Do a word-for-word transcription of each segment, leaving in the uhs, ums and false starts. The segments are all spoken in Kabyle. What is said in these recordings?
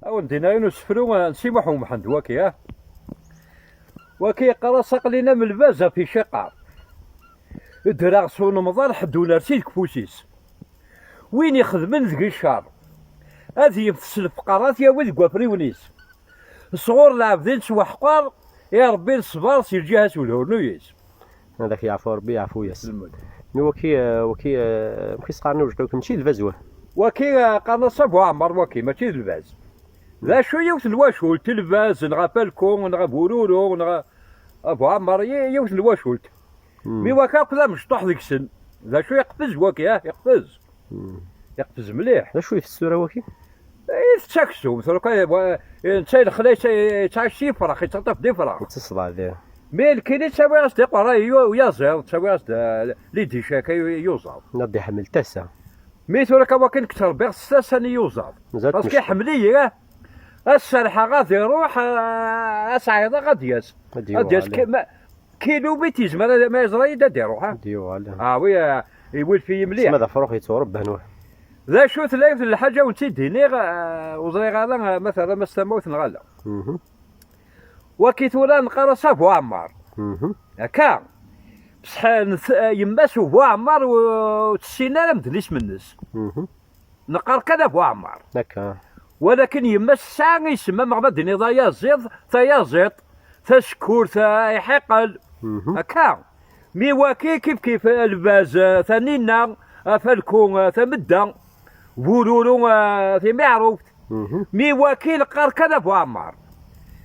Awen-d-yenna usefru n Si Muḥ Umḥend waki, ah? Waki yeqqar-as: "Aql-in am lbaz ɣef iciqar. Ddreɣ s unemḍal, ḥedd ur nersi deg ufus-is. Win ixedmen deg ccer, ad yemmet s lefqer, ad t-yawi deg wafriwen-is. Sɣur lɛebd i nettwaḥqer, i Ṛebbi neṣber si lǧiha-s u lhurnu-is." Ad ak-yeɛfu Ṛebbi, yeɛfu-yas. Lmut. Mi waki, eh, waki, eh, amek i s-qqaren i ujeṭṭa-agi? Mačči d lbaz wah. Waki, eh, qqaren-as Abu Ɛemmar waki, mačči d lbaz. D acu, yiwet n lwacult, lbaz, neɣ afalku, neɣ abururu, neɣ Abu Ɛemmar, yi-, yiwet n lwacult. Hmm. Mi waki akk d amecṭuḥ deg-sen. D acu, iqfez waki, ah, iqfez. Hmm. Iqfez mliḥ. D acu itess tura waki? Itett aksum, tura kan, wa-, netta lexla yetta-, yettɛac s yifrax, yettaṭṭaf-d ifrax. Yettaṣḍaɛ diɣ. Mi nekkini ttawiɣ-as-d iqerray u-, uyaziḍ, ttawiɣ-as-d, eh, lidicak ay u-, yuẓaḍ. Ad d-iḥemmel tasa. Mi tura kan wakken ttrebbiɣ s tasa n yuẓaḍ. Mazal parce que tmecṭuḥ. Iḥemmel-iyi, eh, ad serḥeɣ ad iruḥ, eh, ad s-ɛiḍeɣ ad d-yas. Ad d-yuɣal. Ad d-yas ki-, ma-, kilomètre yezmer ad, ma yeẓra-yi-d ad d-iruḥ, ha? Ad d-yuɣal. Ah, oui, eh, iwulef-iyi mliḥ. Tessma d afrux yetturebban, wah. D acu tella yiwet n lḥaǧa ur tt-id-iniɣ, eh, ur ẓriɣ ara, eh, ma terram-as tamawt neɣ ala. Mhm. Waki tura neqqar-as Abu Ɛemmar. Mhm. Akka. Bṣeḥ, eh, yemma-s Ubu Ɛemmar ur, ur tessin ara medden isem-nnes. Mhm. Neqqar kan Abu Ɛemmar. Akka. Walakin yemma-s tesɛa isem, ameɣ ma d-tiniḍ ayaziḍ, tayaziḍt, tasekkurt, ayiḥiqel. Mhm. Akka. Mi waki kif kif, lbaz, taninna, afalku, tamedda, bururu, timiɛruft. Mhm. Mi waki neqqar kan Abu Ɛemmar.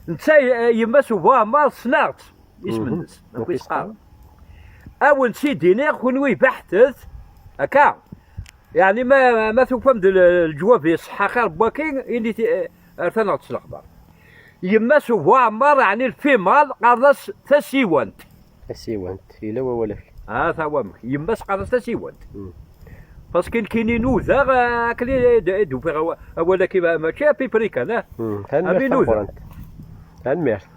Netta, yemma-s Ubu Ɛemmar ssneɣ-tt. Isem-nnes, mhm, amek i s-qqaren? Awen-tt-id-iniɣ, kunwi beḥtet, akka. Yeɛni ma, ma tufam-d l-, leǧwab iṣeḥḥa xir n waki, init, eh, ar taneɣ-tt s lexbar. Yemma-s Ubu Ɛemmar, yeɛni lfimal, qqaren-as tasiwant. Tasiwant, yella wawal-ak. Ah, ta wamek. Yemma-s qqaren-as tasiwant. Hmm. Parce que nekkini nudaɣ, eh, akken i d-, i d-ufiɣ awa-, awal-agi ma-, mačči à peu près kan, ah. Hmm, tanemmirt. Ami nudaɣ. Tameqqrant. Tanemmirt.